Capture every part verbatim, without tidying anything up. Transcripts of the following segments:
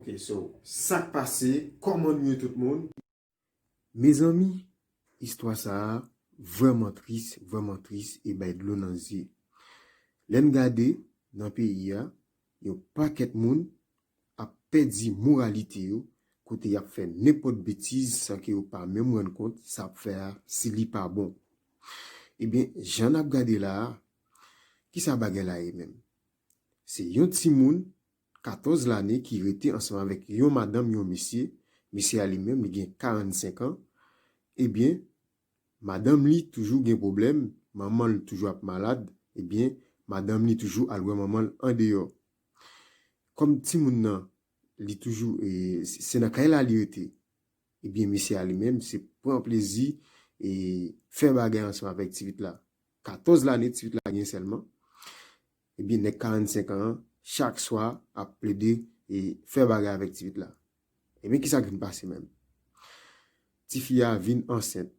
Ok, so, sa k pase? Kòman nou ye tout moun? Mezanmi, istwa sa a vrèman tris, vrèman tris e bay dlo nan zye. Lè n gade nan peyi a, yon pakèt moun ap pèdi moralite yo, kote y ap fè nenpòt betiz san ke yo pa menm rann kont sa ap fè a si li pa bon. Ebyen, jan n ap gade la a, kisa bagay la ye menm? Se yon timoun katòz lane ki rete ansanm avèk yon madanm, yon mesye. Mesye a li menm, li gen karannsenk an. Ebyen, madanm li toujou gen pwoblèm, manman l toujou ap malad. Ebyen, madanm li toujou al wè manman l andeyò. Kòm timoun nan, li toujou, e, se se nan kay la li rete. Ebyen, mesye a li menm, se pran plezi e fè bagay ansanm avèk ti pitit la. Katòz lane ti pitit la gen sèlman. Ebyen, nèg karannsenk an an, chak swa ap plede e fè bagay avèk ti pitit la. Ebyen, kisa k vin pase menm? Tifi a vin ansent.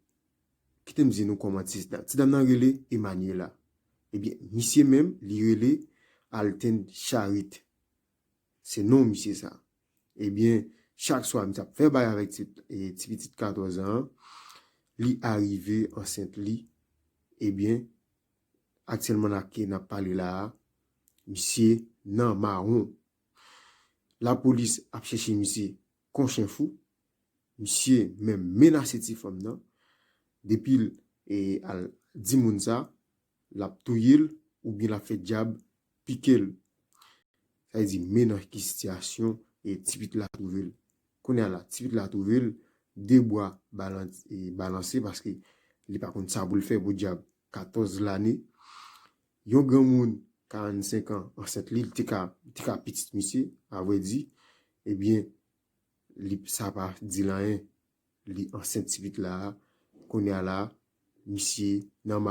Kite m di nou kòman ti, ti dam nan rele Emmanuela. Ebyen, misye menm, li rele Alten Charit. Se non misye sa. Ebyen, chak swa misye ap fè bagay avèk ti, e, ti pitit katòz an, li arive ansent li. Ebyen, aktyèlman la ke n ap pale la a, misye nan mawon. Lapolis ap chèche misye kon chen fou. Misye menm menase ti fanm nan. Depi l, e, al di moun sa, l ap touye l oubyen l ap fè dyab pike l. Sa vle di, men nan ki sitiyasyon, e, ti pitit la twouve l. Kounye a la, ti pitit la twouve l, de bwa balan-, e, balanse paske li pa konn sa pou l fè, podyab, katòz lane. Yon granmoun, karannsenk an, ansent li, li te ka, li te ka pitit misye, avrèdi. Ebyen, li, sa pa di l anyen. Li ansent ti pitit la a. Kounye a la, misye nan